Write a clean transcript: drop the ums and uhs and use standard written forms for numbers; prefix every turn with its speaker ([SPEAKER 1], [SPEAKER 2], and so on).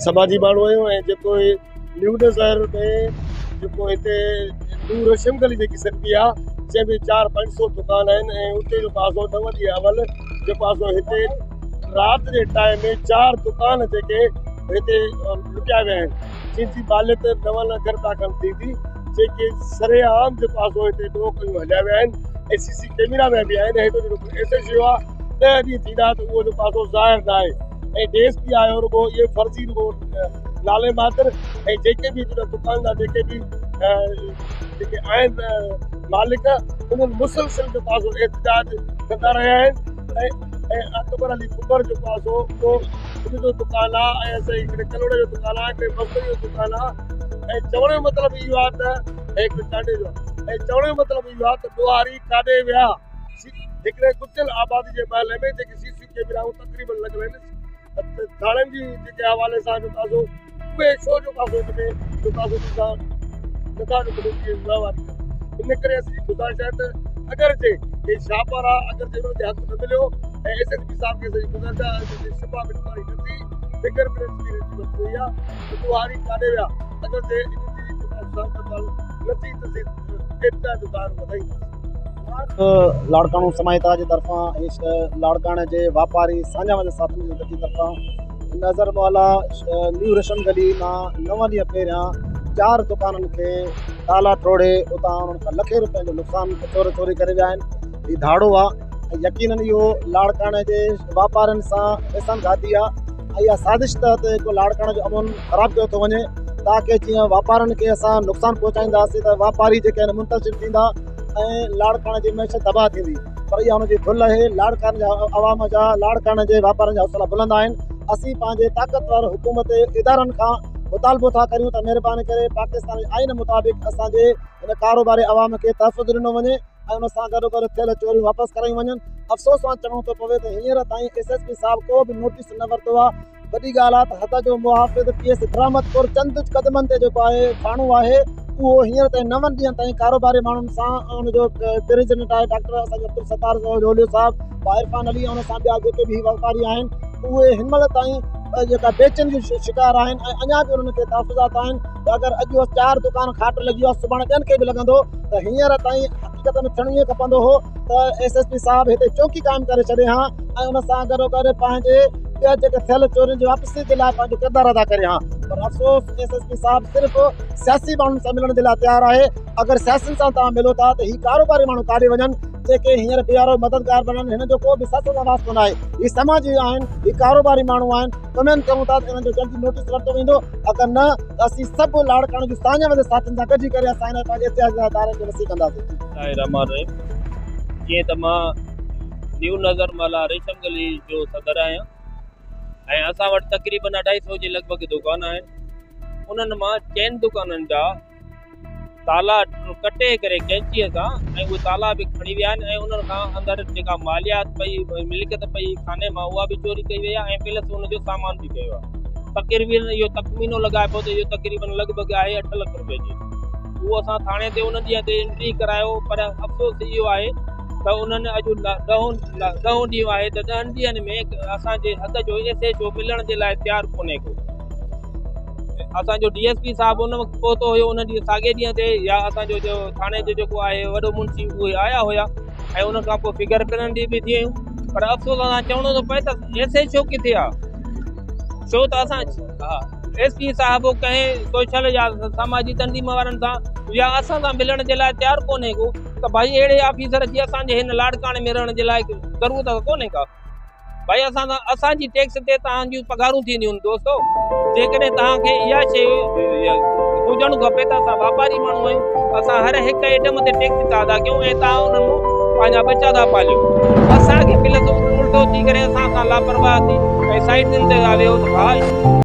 [SPEAKER 1] سماجي ماڻهو آهيون ۽ جيڪو نيو نظر ۾ جيڪو هتي نيو رشم گلي جيڪي سڏبي آهي جنهن ۾ چار پنج سو دڪان آهن ۽ اتي جو پاسو نو ڏينهن اول جيڪو پاسو هتي رات جي ٽائيم ۾ چار دڪان جيڪي هتي لٽيا ويا آهن جن جي ماليت 9 لک رپيا کن ٿيندي، جيڪي سرعام جيڪو آهي سو هتي ڏوهه ڪيون هليا ويا آهن ۽ سي سي ڪيميرا ۾ به آهن. هتي جيڪو ايس ايڇ او آهي 10 ڏينهن ٿيندا ته اهو جيڪو آهي سو ظاهر نه آهي ۽ ڊي ايس پي آيو رڳو اهي فرضي رڳو نالي ماتر ۽ جيڪي به هتي دڪان جا جيڪي به جيڪي آهن مالڪ انهن مسلسل جيڪو آهي سو احتجاج ڪندا رهيا آهن ۽ ۽ اڪبر علي ڪنڀر جيڪو آهي سو اهو ان جو دڪان آهي ۽ اسان جي هڪڙي ڪلوڙي جو دڪان آهي هڪڙي مستري جو دڪان آهي ۽ چوڻ جو مطلب اهو آهي ته ۽ هڪڙي چانڊيي جو آهي ۽ چوڻ جو مطلب اهو آهي ته ڏوهاري ڪاڏي ويا؟ هڪڙي ڳتيل آبادي جي محلي ۾ جيڪي سي سي ڪيميرائون تقريبن لڳل آهن ٿاڻن جي جيڪي حوالي سان جيڪو آهي سو اهي ڇو جيڪو آهي سو ان ۾ جيڪو آهي سو نٿا جيڪو وهنوار ڪن. ان ڪري اسان جي گذارش آهي ته اگر جي هي شاهپارا اگر جي انهن کي حق نه مليو ۽ ايس ايس پي صاحب کي اسان جي گذارش آهي اگر جي شفا به انڪوائري نه ٿي فنگر پرنٽس به انهن جي ورتي وئي آهي ته ڏوهاري ڪاڏي ويا اگر جي انهن جي جيڪا نه ٿي ته اسين احتجاج جو دائرو وڌائينداسين.
[SPEAKER 2] لاڙڪاڻو سماجتا جي طرفان ۽ لاڙڪاڻي جي واپاري ساڃاهه وند ساٿين جي طرفان نظر مولا نيو ريشم گلي مان 9 ڏينهن پهريان چار دڪانن کي تالا ٽوڙي اتان انهن کان لکين روپين جو نقصان چور چوري ڪري ويا آهن. هي ڌاڙو آهي ۽ يقينن اهو لاڙڪاڻي جي واپارين سان احسان گهاتي آهي ۽ اها سازش تحت هڪ لاڙڪاڻي جو امن خراب ڪيو ٿو وڃي تاڪه جيئن واپارين کي اسان نقصان پهچائينداسين ته واپاري جيڪي آهن منتشر ٿيندا ۽ لاڙڪاڻي جي معيشت تباهه ٿيندي پر اها هن جي ڀل آهي. لاڙڪاڻي جا عوام جا لاڙڪاڻي جي واپارين جا حوصلا بلند آهن. اسين پنهنجي طاقتور حڪومتي ادارن کان مطالبو ٿا ڪريون ته مهرباني ڪري پاڪستان جي آئين مطابق اسان جي هن ڪاروباري عوام کي تحفظ ڏنو وڃي ۽ ان سان گڏوگڏ ٿيل چوريون واپس ڪرايون وڃن. افسوس سان چوڻو ٿو پوي ته هينئر تائين ايس ايس پي صاحب ڪو به نوٽيس نه ورتو آهي. وڏي ڳالهه آهي ته حد جو محافظ پي ايس درآمد ڪور چند قدمن تي جيڪو آهي ٿاڻو آهي اهو هينئر تائين نون ڏينهن تائين ڪاروباري ماڻهن سان ان جو پريزيڊنٽ آهي ڊاڪٽر اسان جو عبدالستار جوليو صاحب ڀاء عرفان علي ان سان ٻيا جيڪي به واپاري آهن اهي هن مهل تائين جيڪا بيچين جو شڪار آهن ۽ اڃا به انهن کي تحفظات آهن ته اگر اڄ چار دڪان کاٽ لڳي ويو سڀاڻي ٻين کي به لڳندو ته هينئر تائين حقيقت ۾ ٿيڻ ائين کپندو هو ته ايس ايس پي صاحب هتي چوڪي قائم ڪري ڇڏي ها ۽ ان سان گڏو گڏ پنهنجي ٻيا جيڪي ٿيل چورين جي واپسي جي لاء پنهنجو ڪردار ادا ڪري ها پر افسوس ايس ايس پي صاحب صرف سياسي ماڻهن سان ملڻ جي لاء تيار آهي. اگر سياسين سان توهان ملو ٿا ته هي ڪاروباري ماڻهو ڪاڏي وڃن جيڪي هينئر بي آر او مددگار بڻيل هنن جو ڪو به سياست سان واسطو ناهي هي سماجي آهن هي ڪاروباري ماڻهو آهن اميد ڪرون ٿا ته انهن جو جلدي نوٽيس ورتو ويندو اگر نه ته اسين سڀ لاڙڪاڻي جون ساڃاهه وند ساٿين سان گڏجي ڪري اسان هن پنهنجي احتجاج جي دائري کي وسيع ڪنداسين.
[SPEAKER 3] بسم الله الرحمٰن الرحيم جيئن ته مان نيو نظر محلا ريشم گلي جو صدر آهيان ۽ اسان وٽ تقريبن اڍائي سئو جي لڳ ڀڳ دڪان آهن انهن مان چئن دڪانن جا تالا ڪٽي ڪري قينچيء سان ۽ اهي تالا به کڻي ويا آهن ۽ انهن کان اندر جيڪا ماليات پئي ملڪيت پئي خاني مان اها به چوري ڪئي وئي آهي ۽ پلس ان جو سامان به ڪيو آهي تقريبن اهو تخمينو لڳائبو ته اهو تقريبن لڳ ڀڳ آهي 8 لک روپيه جي اهو اسان ٿاڻي تي ان ڏينهن تي انٽري ڪرايو پر افسوس اهو آهي ته انهن اڄ ڏهون ڏهون ڏينهن آهي ته 10 ڏينهن ۾ اسان جي حد جو ايس ايڇ او ملڻ جي لاء تيار ڪونهي ڪو اسان جو ڊي ايس پي صاحب ان وقت پهتو هيو ان ڏينهن ساڳي ڏينهن تي يا اسان جو جو ٿاڻي جو جيڪو آهي وڏو منشي اهي آيا هيا ۽ ان کان پوء فگر پرنٽ به ٿي ويون پر افسوس سان چوڻو ٿو پئي ته ايس ايڇ او ڪٿي آ ڇو ته اسان ايس پي صاحب ڪنهن سوشل يا سماجي تنظيم وارن سان يا اسان سان ملڻ جي لاء تيار ڪونهي ڪو ته ڀائي اهڙي آفيسر جي اسان جي هن لاڙڪاڻي ۾ رهڻ جي لاء ضرورت ڪونهي ڪا. ڀائي اسان سان اسان جي ٽيڪس تي توهان جون پگهارون ٿينديون آهن دوستو جيڪڏهن توهان کي اها شيء هجڻ کپي ته اسان واپاري ماڻهو آهيون اسان هر هڪ آئٽم تي ٽيڪس ٿا ادا ڪيون ۽ توهان انهن مان پنهنجا ٻچا ٿا پاليو اسان کي پلس الٽو ٿي ڪري اسان کان لاپرواهه ٿي ۽ سائيڊ تي ٿا ويهو ته ڀاء.